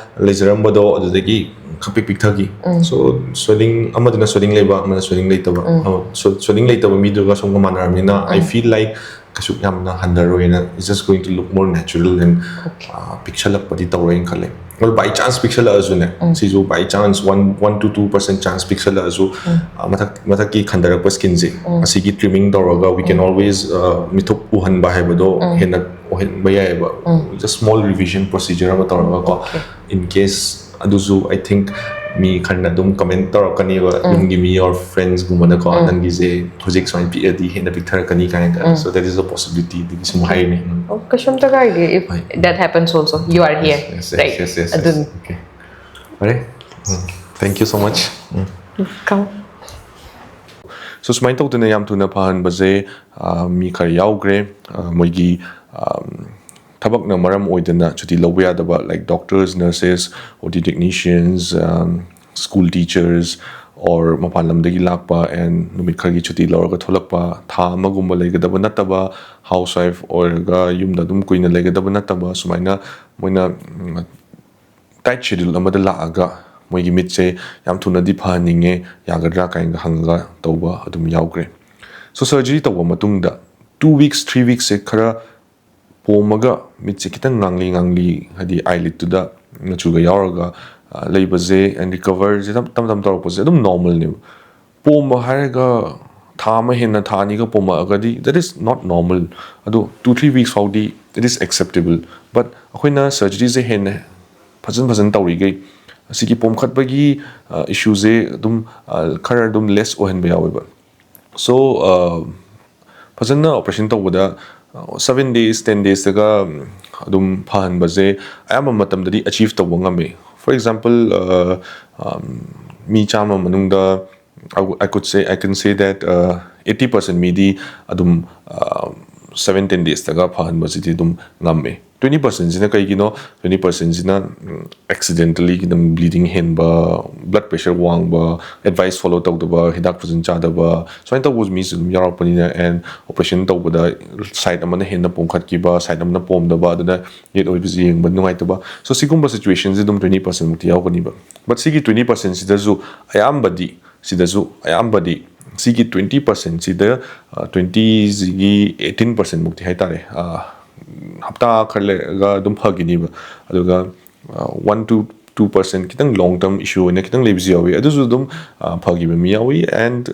ꯂꯩꯖꯔꯝꯕꯗꯣ ꯑꯗꯨꯗꯒꯤ ꯈꯪꯄꯤꯛ ꯄꯤꯛꯊꯈꯤ꯫ ꯎꯝ꯫ So, swelling, ꯑꯃꯗꯨꯅ swelling ꯂꯩꯕ, ꯑꯃꯅ swelling ꯂꯩꯇꯕ꯫ ꯎꯝ꯫ ꯑꯃ, so, swelling ꯂꯩꯇꯕ ꯃꯤꯗꯨꯒ ꯁꯣꯝꯒ ꯃꯥꯟꯅꯔꯕꯅꯤꯅ, I ꯎꯝ꯫ Feel like ꯀꯩꯁꯨ ꯌꯥꯝꯅ ꯍꯟꯊꯔꯣꯏꯅ, it's just going to look more natural and, Okay꯫ ꯑꯥ, ꯄꯤꯛꯁꯜꯂꯛꯄꯗꯤ ꯇꯧꯔꯣꯏꯅ ꯈꯜꯂꯦ꯫ ꯑꯗꯨ by chance ꯄꯤꯛꯁꯜꯂꯛꯑꯁꯨꯅꯦ, ꯁꯤꯁꯨ by chance one one to two percent chance ꯄꯤꯛꯁꯜꯂꯛꯑꯁꯨ, ꯑ, ꯃꯊꯛ ꯃꯊꯛꯀꯤ ꯈꯟꯊꯔꯛꯄ skinꯁꯦ ꯑꯁꯤꯒꯤ trimming ꯇꯧꯔꯒ we can always, ꯑ, ꯃꯤꯊꯨꯞ ꯎꯍꯟꯕ ꯍꯥꯏꯕꯗꯣ ꯍꯦꯟꯅ ꯑꯣꯏꯍꯟꯕ ꯌꯥꯏꯑꯕ꯫ Just small revision procedure ꯑꯃ ꯇꯧꯔꯒꯀꯣ, in case ꯑꯗꯨꯁꯨ I think ꯃꯤ ꯈꯔꯅ ꯑꯗꯨꯝ comment ꯇꯧꯔꯛꯀꯅꯦꯕ, ꯌꯨꯝꯒꯤ ꯃꯤ or friendsꯒꯨꯝꯕꯅꯀꯣ, "ꯅꯪꯒꯤꯁꯦ ꯍꯧꯖꯤꯛ ꯁꯨꯃꯥꯏꯅ ꯄꯤꯛꯑꯗꯤ ꯍꯦꯟꯅ ꯄꯤꯛꯊꯔꯛꯀꯅꯤ" ꯀꯥꯏꯅ꯫ So that is a possibility, ꯑꯗꯨꯒꯤ ꯁꯨꯝ ꯍꯥꯏꯔꯤꯅꯦ꯫ ꯎꯝ꯫ ꯑꯣ, ꯀꯩꯁꯨꯝꯇ ꯀꯥꯏꯗꯦ, if ꯍꯣꯏ꯫ That happens also, you are here, Yes, yes, right? Yes, yes, yes. ꯑꯗꯨꯅꯤ꯫ Okay. ꯐꯔꯦ꯫ ꯎꯝ. Thank you so much. Um. Come. So ꯁꯨꯃꯥꯏꯅ ꯇꯧꯗꯅ ꯌꯥꯝ ꯊꯨꯅ ꯐꯍꯟꯕꯁꯦ, ꯑ, ꯃꯤ ꯈꯔ ꯌꯥꯎꯈ꯭ꯔꯦ꯫ ꯑ, ꯃꯣꯏꯒꯤ, ꯑꯝ, ꯊꯕꯛꯅ ꯃꯔꯝ ꯑꯣꯏꯗꯅ ꯁꯨꯇꯤ ꯂꯧꯕ ꯌꯥꯗꯕ, like doctors, nurses, O T technicians, um, school teachers, or ꯃꯄꯥꯟ ꯂꯝꯗꯒꯤ ꯂꯥꯛꯄ and ꯅꯨꯃꯤꯠ ꯈꯔꯒꯤ ꯁꯨꯇꯤ ꯂꯧꯔꯒ ꯊꯣꯛꯂꯛꯄ, ꯊꯥ ꯑꯃꯒꯨꯝꯕ ꯂꯩꯒꯗꯕ ꯅꯠꯇꯕ, housewife ꯑꯣꯏꯔꯒ ꯌꯨꯝꯗ ꯑꯗꯨꯝ ꯀꯨꯏꯅ ꯂꯩꯒꯗꯕ ꯅꯠꯇꯕ, ꯁꯨꯃꯥꯏꯅ ꯃꯣꯏꯅ, ꯎꯝ, tight schedule ꯑꯃꯗ ꯂꯥꯛꯑꯒ ꯃꯣꯏꯒꯤ ꯃꯤꯠꯁꯦ ꯌꯥꯝ ꯊꯨꯅꯗꯤ ꯐꯍꯟꯅꯤꯡꯉꯦ, ꯌꯥꯒꯗ꯭ꯔꯥ ꯀꯥꯏꯅ ꯍꯪꯉꯒ ꯇꯧꯕ ꯑꯗꯨꯝ ꯌꯥꯎꯈ꯭ꯔꯦ꯫ So surgery ꯇꯧꯕ ꯃꯇꯨꯡꯗ two weeks, three weeks ꯁꯦ ꯈꯔ ꯄꯣꯝꯃꯒ ꯃꯤꯠꯁꯦ ꯈꯤꯇꯪ ꯉꯥꯡꯂꯤ ꯉꯥꯡꯂꯤ, ꯍꯥꯏꯗꯤ eyelid ꯇꯨꯗ ꯃꯆꯨꯒ ꯌꯥꯎꯔꯒ, ꯑ, ꯂꯩꯕꯁꯦ and recover ꯁꯦ ꯇꯞ ꯇꯞ ꯇꯞ ꯇꯧꯔꯛꯄꯁꯦ ꯑꯗꯨꯝ normal ꯅꯦꯕ꯫ ꯄꯣꯝꯕ ꯍꯥꯏꯔꯒ ꯊꯥ ꯑꯃ ꯍꯦꯟꯅ, ꯊꯥ ꯑꯅꯤꯒ ꯄꯣꯝꯃꯛꯑꯒꯗꯤ that is not normal꯫ ꯑꯗꯣ two three weeks ꯐꯥꯎꯗꯤ it is acceptable, but ꯑꯩꯈꯣꯏꯅ surgery ꯁꯦ ꯍꯦꯟꯅ ꯐꯖꯅ ꯐꯖꯅ ꯇꯧꯔꯤꯈꯩ ꯑꯁꯤꯒꯤ ꯄꯣꯝꯈꯠꯄꯒꯤ, ꯑ, issue ꯁꯦ ꯑꯗꯨꯝ, ꯑ, ꯈꯔ ꯑꯗꯨꯝ less ꯑꯣꯏꯍꯟꯕ ꯌꯥꯎꯋꯦꯕ꯫ So, ꯑ, ꯐꯖꯅ operation ꯇꯧꯕꯗ, ꯑ, seven days, ten days ꯇꯒ, ꯎꯝ, ꯑꯗꯨꯝ ꯐꯍꯟꯕꯁꯦ ꯑꯌꯥꯝꯕ ꯃꯇꯝꯗꯗꯤ achieve ꯇꯧꯕ ꯉꯝꯃꯤ꯫ For example, ꯑ, ꯑꯝ, ꯃꯤ ꯆꯥꯝꯃ ꯃꯅꯨꯡꯗ I would, I could say, I can say that, uh, eighty percent ꯃꯤꯗꯤ ꯑꯗꯨꯝ, uh, seven ten days ꯇꯒ ꯐꯍꯟꯕꯁꯤꯗꯤ ꯑꯗꯨꯝ ꯉꯝꯃꯦ꯫ Twenty percent ꯁꯤꯅ ꯀꯩꯒꯤꯅꯣ? Twenty percent ꯁꯤꯅ, ꯎꯝ, accidentally ꯑꯗꯨꯝ bleeding ꯍꯦꯟꯕ, blood pressure ꯋꯥꯡꯕ, advice follow ꯇꯧꯗꯕ, ꯍꯤꯗꯥꯛ ꯐꯖꯅ ꯆꯥꯗꯕ, ꯁꯨꯃꯥꯏꯅ ꯇꯧꯕ ꯃꯤꯁꯨ ꯑꯗꯨꯝ ꯌꯥꯎꯔꯛꯄꯅꯤꯅ, and operation ꯇꯧꯕꯗ side ꯑꯃꯅ ꯍꯦꯟꯅ ꯄꯣꯝꯈꯠꯈꯤꯕ, side ꯑꯃꯅ ꯄꯣꯝꯗꯕ, ꯑꯗꯨꯅ ꯌꯦꯠ ꯑꯣꯏꯕꯁꯤ ꯌꯦꯡꯕ ꯅꯨꯡꯉꯥꯏꯇꯕ꯫ So ꯁꯤꯒꯨꯝꯕ situation ꯁꯤ ꯑꯗꯨꯝ twenty percent ꯃꯨꯛꯇꯤ ꯌꯥꯎꯒꯅꯤꯕ꯫ But ꯁꯤꯒꯤ twenty percent ꯁꯤꯗꯁꯨ ꯑꯌꯥꯝꯕꯗꯤ, ꯁꯤꯗꯁꯨ ꯑꯌꯥꯝꯕꯗꯤ ꯁꯤꯒꯤ twenty percent ꯁꯤꯗ, ꯑ, twenty ꯁꯤꯒꯤ eighteen percent ꯃꯨꯛꯇꯤ ꯍꯥꯏꯇꯥꯔꯦ, ꯑ, ꯍꯞꯇꯥ ꯈꯔ ꯂꯩꯔꯒ ꯑꯗꯨꯝ ꯐꯈꯤꯅꯤꯕ꯫ ꯑꯗꯨꯒ one to two percent ꯈꯤꯇꯪ long term issue ꯑꯣꯏꯅ ꯈꯤꯇꯪ ꯂꯩꯕꯁꯨ ꯌꯥꯎꯏ꯫ ꯑꯗꯨꯁꯨ ꯑꯗꯨꯝ ꯐꯈꯤꯕ ꯃꯤ ꯌꯥꯎꯏ꯫ And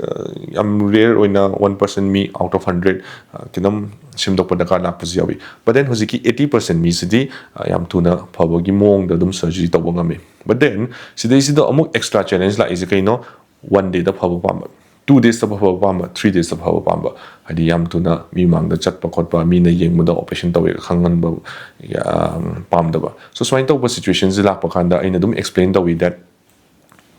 ꯌꯥꯝ rare ꯑꯣꯏꯅ one percent me out of hundred ꯈꯤꯇꯪ ꯁꯦꯝꯗꯣꯛꯄ ꯗꯔꯀꯥꯔ ꯂꯥꯛꯄꯁꯨ ꯌꯥꯎꯏ꯫ But then ꯍꯧꯖꯤꯛꯀꯤ eighty percent ꯃꯤꯁꯤꯗꯤ ꯌꯥꯝ ꯊꯨꯅ ꯐꯕꯒꯤ ꯃꯑꯣꯡꯗ ꯑꯗꯨꯝ surgery ꯇꯧꯕ ꯉꯝꯃꯤ꯫ But then ꯁꯤꯗꯩꯁꯤꯗ ꯑꯃꯨꯛ extra challenge ꯂꯥꯛꯏꯁꯦ ꯀꯩꯅꯣ? One dayꯗ ꯐꯕ ꯄꯥꯝꯕ, two daysꯇ ꯐꯕ ꯄꯥꯝꯕ, three daysꯇ ꯐꯕ ꯄꯥꯝꯕ꯫ ꯍꯥꯏꯗꯤ ꯌꯥꯝ ꯊꯨꯅ ꯃꯤ ꯃꯥꯡꯗ ꯆꯠꯄ ꯈꯣꯠꯄ, ꯃꯤꯅ ꯌꯦꯡꯕꯗ operation ꯇꯧꯋꯦ ꯈꯪꯍꯟꯕ ꯄꯥꯝꯗꯕ꯫ So ꯁꯨꯃꯥꯏꯅ ꯇꯧꯕ situationꯁꯦ ꯂꯥꯛꯄ ꯀꯥꯟꯗ ꯑꯩꯅ ꯑꯗꯨꯝ explain ꯇꯧꯏ that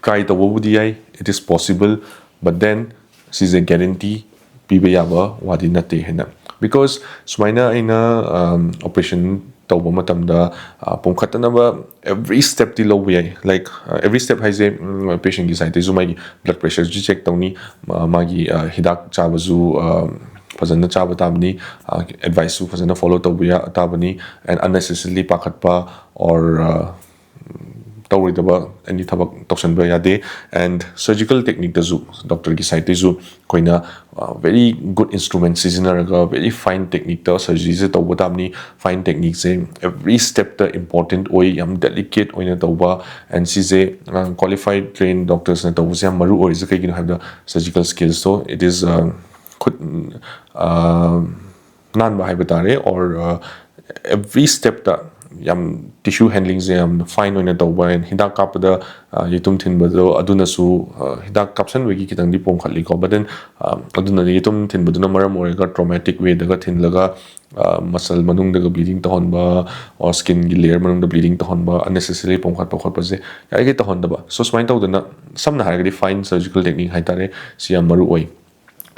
try ꯇꯧꯕꯕꯨꯗꯤ ꯌꯥꯏ, it is possible, but then ꯁꯤꯁꯦ guarantee ꯄꯤꯕ ꯌꯥꯕ ꯋꯥꯗꯤ ꯅꯠꯇꯦ ꯍꯥꯏꯅ꯫ Because ꯁꯨꯃꯥꯏꯅ ꯑꯩꯅ operation ꯇꯧꯕ ꯃꯇꯝꯗ ꯄꯨꯝꯈꯠꯇꯅꯕ every stepꯇꯤ ꯂꯧꯕ ꯌꯥꯏ꯫ Like every step ꯍꯥꯏꯁꯦ patientꯀꯤ sideꯇꯩꯁꯨ ꯃꯥꯒꯤ blood pressureꯁꯨ check ꯇꯧꯅꯤ, ꯃꯥꯒꯤ ꯍꯤꯗꯥꯛ ꯆꯥꯕꯁꯨ ꯐꯖꯅ ꯆꯥꯕ ꯇꯥꯕꯅꯤ, adviceꯁꯨ ꯐꯖꯅ follow ꯇꯧꯕ ꯇꯥꯕꯅꯤ꯫ And unnecessarily ꯄꯥꯈꯠꯄ or ꯇꯧꯔꯣꯏꯗꯕ any ꯊꯕꯛ ꯇꯧꯁꯟꯕ ꯌꯥꯗꯦ꯫ And surgical techniqueꯇꯁꯨ doctorꯒꯤ sideꯇꯩꯁꯨ ꯑꯩꯈꯣꯏꯅ very good instrument ꯁꯤꯖꯤꯟꯅꯔꯒ, very fine techniqueꯇ surgeryꯁꯦ ꯇꯧꯕ ꯇꯥꯕꯅꯤ꯫ Fine techniqueꯁꯦ every stepꯇ important ꯑꯣꯏ, ꯌꯥꯝ delicate ꯑꯣꯏꯅ ꯇꯧꯕ꯫ And ꯁꯤꯁꯦ qualified trained doctorsꯅ ꯇꯧꯕꯁꯦ ꯌꯥꯝ ꯃꯔꯨ ꯑꯣꯏꯔꯤꯁꯦ ꯀꯩꯒꯤꯅꯣ ꯍꯥꯏꯕꯗ surgical skillsꯇꯣ it is ꯈꯨꯠ ꯅꯥꯟꯕ ꯍꯥꯏꯕ ꯇꯥꯔꯦ, or every stepꯇ ꯌꯥꯝ tissue handlingꯁꯦ ꯌꯥꯝ fine ꯑꯣꯏꯅ ꯇꯧꯕ꯫ And ꯍꯤꯗꯥꯛ ꯀꯥꯞꯄꯗ ꯌꯦꯇꯨꯝ ꯊꯤꯟꯕꯗꯣ ꯑꯗꯨꯅꯁꯨ ꯍꯤꯗꯥꯛ ꯀꯥꯞꯁꯟꯕꯒꯤ ꯈꯤꯇꯪꯗꯤ ꯄꯣꯝꯈꯠꯂꯤꯀꯣ꯫ But then ꯑꯗꯨꯅ ꯌꯦꯇꯨꯝ ꯊꯤꯟꯕꯗꯨꯅ ꯃꯔꯝ ꯑꯣꯏꯔꯒ traumatic wayꯗꯒ ꯊꯤꯟꯂꯒ muscle ꯃꯅꯨꯡꯗꯒ bleeding ꯇꯧꯍꯟꯕ, or skinꯒꯤ layer ꯃꯅꯨꯡꯗ bleeding ꯇꯧꯍꯟꯕ, unnecessarily ꯄꯣꯝꯈꯠꯄ ꯈꯣꯠꯄꯁꯦ ꯌꯥꯔꯤꯈꯩ ꯇꯧꯍꯟꯗꯕ꯫ So ꯁꯨꯃꯥꯏꯅ ꯇꯧꯗꯅ ꯁꯝꯅ ꯍꯥꯏꯔꯒꯗꯤ fine surgical technique ꯍꯥꯏꯇꯥꯔꯦ, ꯁꯤ ꯌꯥꯝ ꯃꯔꯨ ꯑꯣꯏ꯫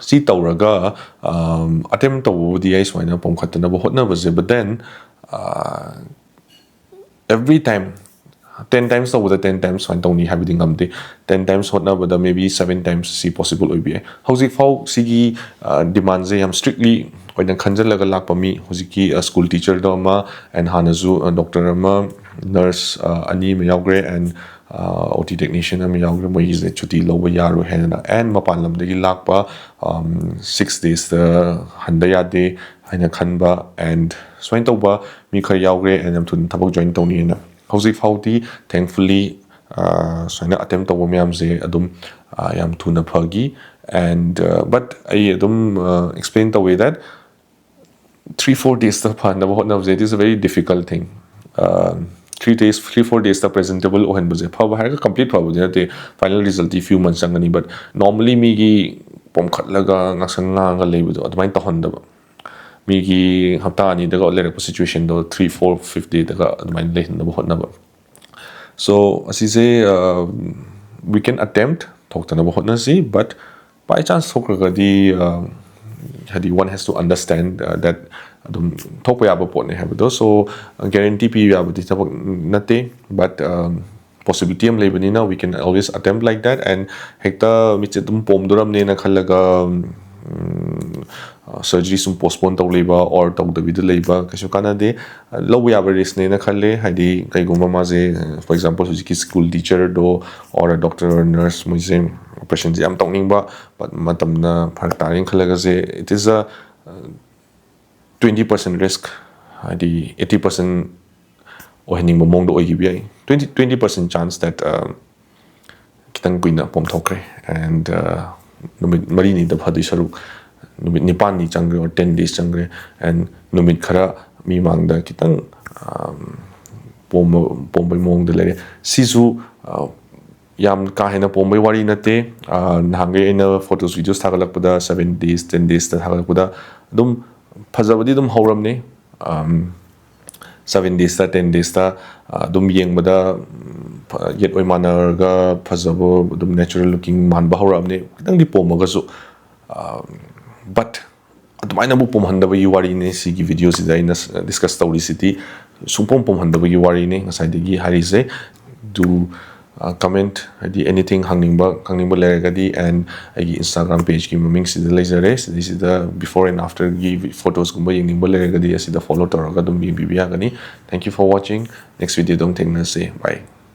ꯁꯤ ꯇꯧꯔꯒ attempt ꯇꯧꯕꯕꯨꯗꯤ ꯌꯥꯏ ꯁꯨꯃꯥꯏꯅ ꯄꯣꯝꯈꯠꯇꯅꯕ ꯍꯣꯠꯅꯕꯁꯦ, but then every time ten times ꯇꯧꯕꯗ ten times ꯁꯨꯃꯥꯏꯅ ꯇꯧꯅꯤ ꯍꯥꯏꯕꯗꯤ ꯉꯝꯗꯦ꯫ Ten times ꯍꯣꯠꯅꯕꯗ maybe seven times ꯁꯤ possible ꯑꯣꯏꯕ ꯌꯥꯏ꯫ ꯍꯧꯖꯤꯛꯐꯥꯎ ꯁꯤꯒꯤ demandꯁꯦ ꯌꯥꯝ strictly ꯑꯣꯏꯅ ꯈꯟꯖꯜꯂꯒ ꯂꯥꯛꯄ ꯃꯤ, ꯍꯧꯖꯤꯛꯀꯤ school teacherꯗꯣ ꯑꯃ, and ꯍꯥꯟꯅꯁꯨ doctor ꯑꯃ, nurse ꯑꯅꯤ ꯑꯃ ꯌꯥꯎꯈ꯭ꯔꯦ, and OT technician ꯑꯃ ꯌꯥꯎꯈ꯭ꯔꯦ꯫ ꯃꯣꯏꯒꯤꯁꯦ ꯁꯨꯇꯤ ꯂꯧꯕ ꯌꯥꯔꯣꯏ ꯍꯥꯏꯗꯅ, and ꯃꯄꯥꯟ ꯂꯝꯗꯒꯤ ꯂꯥꯛꯄ six daysꯇ ꯍꯟꯗ ꯌꯥꯗꯦ ꯍꯥꯏꯅ ꯈꯟꯕ, and ꯁꯨꯃꯥꯏꯅ ꯇꯧꯕ ꯃꯤ ꯈꯔ ꯌꯥꯎꯈ꯭ꯔꯦ꯫ And ꯌꯥꯝ ꯊꯨꯅ ꯊꯕꯛ join ꯇꯧꯅꯤ ꯍꯥꯏꯅ ꯍꯧꯖꯤꯛ ꯐꯥꯎꯗꯤ thankfully ꯁꯨꯃꯥꯏꯅ attempt ꯇꯧꯕ ꯃꯌꯥꯝꯁꯦ ꯑꯗꯨꯝ ꯌꯥꯝ ꯊꯨꯅ ꯐꯈꯤ꯫ And but ꯑꯩ ꯑꯗꯨꯝ explain ꯇꯧꯋꯦ that three four days ꯇ ꯐꯅꯕ ꯍꯣꯠꯅꯕꯁꯦ, it is a very difficult thing. Three days, three four days ꯇ presentable ꯑꯣꯏꯍꯟꯕꯁꯦ, ꯐꯕ ꯍꯥꯏꯔꯒ complete ꯐꯕꯗꯤ ꯅꯠꯇꯦ, final result T few months ꯆꯪꯒꯅꯤ꯫ But normally ꯃꯤꯒꯤ ꯄꯣꯝꯈꯠꯂꯒ ꯉꯥꯛꯁꯪ ꯉꯥꯡꯉꯒ ꯂꯩꯕꯗꯣ ꯑꯗꯨꯃꯥꯏꯅ ꯇꯧꯍꯟꯗꯕ, ꯃꯤꯒꯤ ꯍꯞꯇꯥ ꯑꯅꯤꯗꯒ ꯂꯩꯔꯛꯄ situation ꯗꯣ three four fifth day ꯗꯒ ꯑꯗꯨꯃꯥꯏꯅ ꯂꯩꯍꯟꯅꯕ ꯍꯣꯠꯅꯕ꯫ So ꯑꯁꯤꯁꯦ we can attempt, ꯊꯣꯛꯇꯅꯕ ꯍꯣꯠꯅꯁꯤ꯫ But by chance ꯊꯣꯛꯈ꯭ꯔꯒꯗꯤ ꯍꯥꯏꯗꯤ one has to understand that ꯑꯗꯨꯝ ꯊꯣꯛꯄ ꯌꯥꯕ ꯄꯣꯠꯅꯤ ꯍꯥꯏꯕꯗꯣ꯫ So guarantee ꯄꯤꯕ ꯌꯥꯕꯗꯤ ꯊꯕꯛ ꯅꯠꯇꯦ꯫ But possibility ꯑꯃ ꯂꯩꯕꯅꯤꯅ we can always attempt like that꯫ And ꯍꯦꯛꯇ ꯃꯤꯠꯁꯦ ꯑꯗꯨꯝ ꯄꯣꯝꯗꯣꯔꯝꯅꯦꯅ ꯈꯜꯂꯒ surgery ꯁꯨꯝ postpone ꯇꯧ ꯂꯩꯕ or ꯇꯧꯗꯕꯤꯗ ꯂꯩꯕ ꯀꯩꯁꯨ ꯀꯥꯟꯅꯗꯦ꯫ ꯂꯧꯕ ꯌꯥꯕ risk ꯅꯦꯅ ꯈꯜꯂꯦ꯫ ꯍꯥꯏꯗꯤ ꯀꯩꯒꯨꯝꯕ ꯃꯥꯁꯦ, for example, ꯍꯧꯖꯤꯛꯀꯤ school teacher ꯗꯣ or doctor, nurse ꯃꯣꯏꯁꯦ operation ꯁꯦ ꯌꯥꯝ ꯇꯧꯅꯤꯡꯕ, but ꯃꯇꯝꯅ ꯐꯔꯛ ꯇꯥꯔꯦꯅ ꯈꯜꯂꯒꯁꯦ, it is a twenty percent risk, ꯍꯥꯏꯗꯤ eighty percent ꯑꯣꯏꯍꯟꯅꯤꯡꯕ ꯃꯑꯣꯡꯗ ꯑꯣꯏꯈꯤꯕ ꯌꯥꯏ꯫ Twenty, twenty percent chance that ꯈꯤꯇꯪ ꯀꯨꯏꯅ ꯄꯣꯝꯊꯣꯛꯈ꯭ꯔꯦ꯫ And ꯅꯨꯃꯤꯠ ꯃꯔꯤꯅꯤꯗ ꯐꯗꯣꯏ ꯁꯔꯨꯛ ꯅꯨꯃꯤꯠ ꯅꯤꯄꯥꯜꯅꯤ ꯆꯪꯈ꯭ꯔꯦ or ten days ꯆꯪꯈ꯭ꯔꯦ꯫ And ꯅꯨꯃꯤꯠ ꯈꯔ ꯃꯤ ꯃꯥꯡꯗ ꯈꯤꯇꯪ ꯄꯣꯝꯕ, ꯄꯣꯝꯕꯩ ꯃꯑꯣꯡꯗ ꯂꯩꯔꯦ꯫ ꯁꯤꯁꯨ ꯌꯥꯝ ꯀꯥ ꯍꯦꯟꯅ ꯄꯣꯝꯕꯩ ꯋꯥꯔꯤ ꯅꯠꯇꯦ꯫ ꯅꯍꯥꯟꯈꯩ ꯑꯩꯅ photos videos ꯊꯥꯒꯠꯂꯛꯄꯗ seven days, ten days ꯇ ꯊꯥꯒꯠꯂꯛꯄꯗ ꯑꯗꯨꯝ ꯐꯖꯕꯗꯤ ꯑꯗꯨꯝ ꯍꯧꯔꯝꯅꯤ꯫ Seven days ꯇ, ten days ꯇ ꯑꯗꯨꯝ ꯌꯦꯡꯕꯗ ꯌꯦꯠ ꯑꯣꯏ ꯃꯥꯟꯅꯔꯒ ꯐꯖꯕ, ꯑꯗꯨꯝ natural looking ꯃꯥꯟꯕ ꯍꯧꯔꯛꯑꯕꯅꯤ, ꯈꯤꯇꯪꯗꯤ ꯄꯣꯝꯃꯒꯁꯨ꯫ But ꯑꯗꯨꯃꯥꯏꯅ ꯑꯃꯨꯛ ꯄꯣꯝꯍꯟꯗꯕꯒꯤ ꯋꯥꯔꯤꯅꯤ ꯁꯤꯒꯤ video ꯁꯤꯗ ꯑꯩꯅ discuss ꯇꯧꯔꯤꯁꯤꯗꯤ꯫ ꯁꯨꯡꯄꯣꯝ ꯄꯣꯝꯍꯟꯗꯕꯒꯤ ꯋꯥꯔꯤꯅꯤ ꯉꯁꯥꯏꯗꯒꯤ ꯍꯥꯏꯔꯤꯁꯦ꯫ Do comment, ꯍꯥꯏꯗꯤ anything ꯍꯪꯅꯤꯡꯕ, ꯈꯪꯅꯤꯡꯕ ꯂꯩꯔꯒꯗꯤ꯫ And ꯑꯩꯒꯤ Instagram page ꯀꯤ ꯃꯃꯤꯡ ꯁꯤꯗ ꯂꯩꯖꯔꯦ꯫ ꯁꯤꯗꯩꯁꯤꯗ before and after ꯒꯤ photos ꯀꯨꯝꯕ ꯌꯦꯡꯅꯤꯡꯕ ꯂꯩꯔꯒꯗꯤ ꯑꯁꯤꯗ follow ꯇꯧꯔꯒ ꯑꯗꯨꯝ ꯌꯦꯡꯕꯤꯕ ꯌꯥꯒꯅꯤ꯫ Thank you for watching. Next video ꯗ ꯑꯃꯨꯛ ꯊꯦꯡꯅꯁꯦ꯫ Bye.